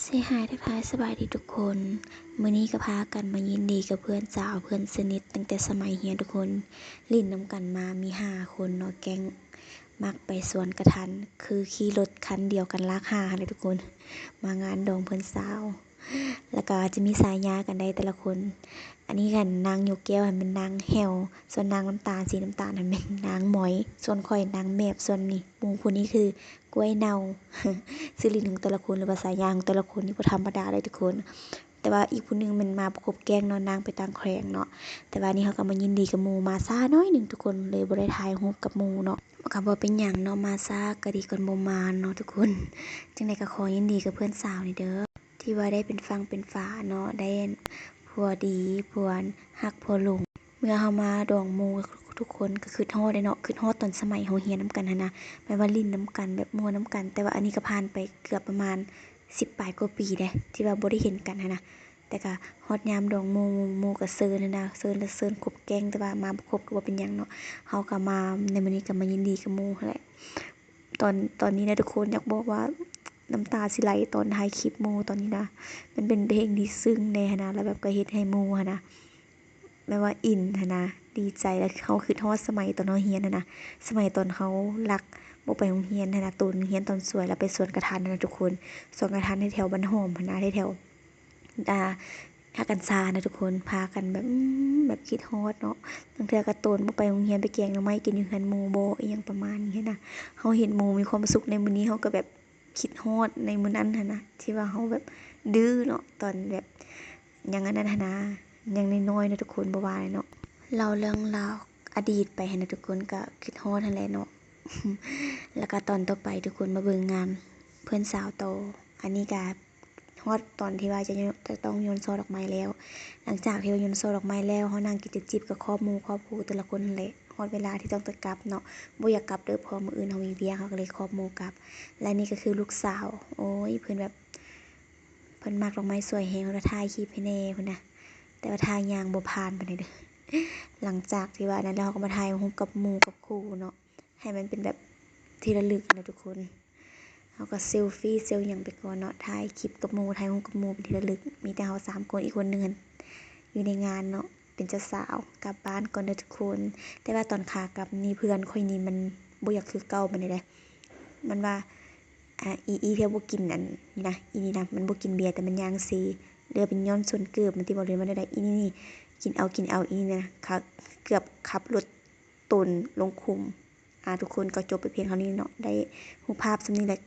Say hi ທັກທາຍສະບາຍດີທຸກຄົນ. ມື້ນີ້ກໍພາກັນມາຍິນດີກັບເພື່ອນສາວ ເພື່ອນສະໜິດຕັ້ງແຕ່ສະໄໝຮຽນທຸກຄົນ. ຫຼິ້ນນຳກັນມາມີຫ້າຄົນເນາະ ແກ້ງມັກໄປສວນກະທັນ ຄືຂີ່ລົດຄັນດຽວກັນລາກຫ້າຫັ້ນແຫຼະທຸກຄົນ ມາງານດອງເພື່ອນສາວ. ແລ້ວກໍຈະມີສາຍາກັນໄດ້ແຕ່ລະຄົນ. ອັນນີ້ກໍນາງຍົກແກ້ວຫັ້ນແມ່ນນາງແຫ້ວ, ສ່ວນນາງນ້ຳຕານ ສີນ້ຳຕານຫັ້ນແມ່ນນາງໝອຍ, ສ່ວນຂ້ອຍນາງແມບ, ສ່ວນນີ້ໝູ່ຜູ້ນີ້ຄື ກ້ວຍເນົ່າ. ຊື່ຫຼິ້ນຂອງແຕ່ລະຄົນ ຫຼືວ່າສາຍາຂອງແຕ່ລະຄົນນີ້ບໍ່ທຳມະດາເລີຍທຸກຄົນ. ແຕ່ວ່າອີກຜູ້ໜຶ່ງແມ່ນມາບໍ່ຄົບແກ້ງເນາະ ນາງໄປຕ່າງແຂວງເນາະ. ແຕ່ວ່ານີ້ເຮົາກໍມາຍິນດີກັບໝູ່ ມາຊ້າໜ້ອຍໜຶ່ງທຸກຄົນ ເລີຍບໍ່ໄດ້ຖ່າຍຮູບກັບໝູ່ເນາະ. ກໍບໍ່ເປັນຫຍັງເນາະ ມາຊ້າກໍດີກວ່າບໍ່ມາເນາະທຸກຄົນ. ຈັ່ງໃດກໍຂໍຍິນດີກັບເພື່ອນສາວນີ້ເດີ ທີ່ວ່າໄດ້ເປັນຝັ່ງເປັນຝາເນາະ ໄດ້ຜົວດີ ຜົວຮັກ ຜົວຫຼົງ. ເມື່ອເຮົາມາດອງໝູ່ ທຸກຄົນກໍຄິດຮອດເດ້ເນາະ ຄິດຮອດຕອນສະໄໝເຮົາຮຽນນຳກັນຫັ້ນນະ ແມ່ນວ່າຫຼິ້ນນຳກັນ ແບບມ່ວນນຳກັນ. ແຕ່ວ່າອັນນີ້ກໍຜ່ານໄປເກືອບປະມານສິບປາຍກວ່າປີເດ້ ທີ່ວ່າບໍ່ໄດ້ເຫັນກັນຫັ້ນນະ. ແຕ່ກໍຮອດຍາມດອງໝູ່ ໝູ່ກໍເຊີນຫັ້ນນະ ເຊີນລະເຊີນຄົບແກ້ງ ແຕ່ວ່າມາບໍ່ຄົບກໍບໍ່ເປັນຫຍັງເນາະ. ເຮົາກໍມາໃນມື້ນີ້ກໍມາຍິນດີກັບໝູ່ຫັ້ນແຫຼະ. ຕອນ ຕອນນີ້ນະທຸກຄົນ ຢາກບອກວ່ານ້ຳຕາຊິໄຫຼຕອນຖ່າຍຄລິບໝູ່ຕອນນີ້ນະ. ມັນເປັນເພງທີ່ຊຶ້ງແດ່ຫັ້ນນະ ແລ້ວແບບກໍເຮັດໃຫ້ໝູ່ຫັ້ນນະ ແບບວ່າອິນຫັ້ນນະ ດີໃຈ. ແລ້ວເຮົາຄິດຮອດສະໄໝຕອນເຮົາຮຽນຫັ້ນນະ ສະໄໝຕອນເຮົາລັກບໍ່ໄປໂຮງຮຽນຫັ້ນນະ ໂຕນຮຽນຕອນສວຍ ແລ້ວໄປສວນກະທັນຫັ້ນນະທຸກຄົນ. ສວນກະທັນແຖວໆບ້ານຫອມຫັ້ນນະ ແຖວໆ ອ່າ ຮາກກັນຊານະທຸກຄົນ. ພາກັນແບບ ອືມ ແບບຄິດຮອດເນາະ. ບາງເທື່ອກໍໂຕນບໍ່ໄປໂຮງຮຽນ ໄປແກງໜໍ່ໄມ້ກິນຢູ່ເຮືອນໝູ່ບໍ ອີ່ຫຍັງປະມານນີ້ຫັ້ນນະ. ເຮົາເຫັນໝູ່ມີຄວາມສຸກໃນມື້ນີ້ ເຮົາກໍແບບ ຄິດຮອດໃນມື້ນັ້ນຫັ້ນນະ ທີ່ວ່າເຮົາແບບດື້ເນາະ ຕອນແບບຍັງອັນນັ້ນຫັ້ນນະ ຍັງນ້ອຍໆເນາະທຸກຄົນ ບໍ່ວ່າແຫຼະເນາະ. ເລົ່າເລື່ອງລາວອະດີດໄປຫັ້ນນະທຸກຄົນ ກໍຄິດຮອດຫັ້ນແຫຼະເນາະ. ແລ້ວກໍຕອນຕໍ່ໄປທຸກຄົນມາເບິ່ງງານເພື່ອນສາວຕໍ່. ອັນນີ້ກໍຮອດຕອນທີ່ວ່າຈະ ຈະຕ້ອງໂຍນຊ່ອດອກໄມ້ແລ້ວ. ຫຼັງຈາກທີ່ວ່າໂຍນຊ່ອດອກໄມ້ແລ້ວ ເຮົານັ່ງກິນຈິບໆກັບຄອບໝູ່ຄອບຄູ່ແຕ່ລະຄົນຫັ້ນແຫຼະ. ຮອດເວລາທີ່ຕ້ອງໄດ້ກັບເນາະ ບໍ່ຢາກກັບເດີ້ ເພາະມື້ອື່ນເຮົາມີວຽກ ເຮົາກໍເລີຍຄອບໝູ່ກັບ. ແລະນີ້ກໍຄືລູກສາວ ໂອ້ຍ ເພິ່ນແບບ ເພິ່ນມັກດອກໄມ້ສວຍແຮງ ເພິ່ນວ່າຖ່າຍຄລິບໃຫ້ແດ່ພຸ້ນນະ ແຕ່ວ່າທ່າຍ່າງບໍ່ຜ່ານປານໃດເດີ້. ຫຼັງຈາກທີ່ວ່ານັ້ນແລ້ວ ເຮົາກໍມາຖ່າຍຮູບກັບໝູ່ກັບຄູ່ເນາະ ໃຫ້ມັນເປັນແບບທີ່ລະລຶກນະທຸກຄົນ. ເຮົາກໍເຊລຟີເຊລຫຍັງໄປກ່ອນເນາະ ຖ່າຍຄລິບກັບໝູ່ ຖ່າຍຮູບກັບໝູ່ເປັນທີ່ລະລຶກ. ມີແຕ່ເຮົາສາມຄົນ ອີກຄົນໜຶ່ງຫັ້ນຢູ່ໃນງານເນາະ ເປັນເຈົ້າສາວ. ກັບບ້ານກ່ອນເດີ້ທຸກຄົນ. ແຕ່ວ່າຕອນຂາກັບນີ້ ເພື່ອນຂ້ອຍນີ້ມັນບໍ່ຢາກຄືເກົ່າປານໃດເດ້. ມັນວ່າ ອາ ອີ ອີທີ່ບໍ່ກິນອັນນີ້ນະ ອີນີ້ນະ ມັນບໍ່ກິນເບຍ ແຕ່ມັນຍ່າງເຊ ຫຼືເປັນຍ້ອນສ່ວນເກີບມັນຕິບໍ່ ຫຼືວ່າແນວໃດ. ອີນີ້ນີ້ ກິນເອົາ ກິນເອົາ ອີນີ້ນະ ຂະ ເກືອບຂັບລົດ ໂຕນລົງຂຸມ. ອາ ທຸກຄົນ ກໍຈົບໄປພຽງເທົ່ານີ້ເນາະ. ໄດ້ຮູບພາບສ່ຳນີ້ແຫຼະ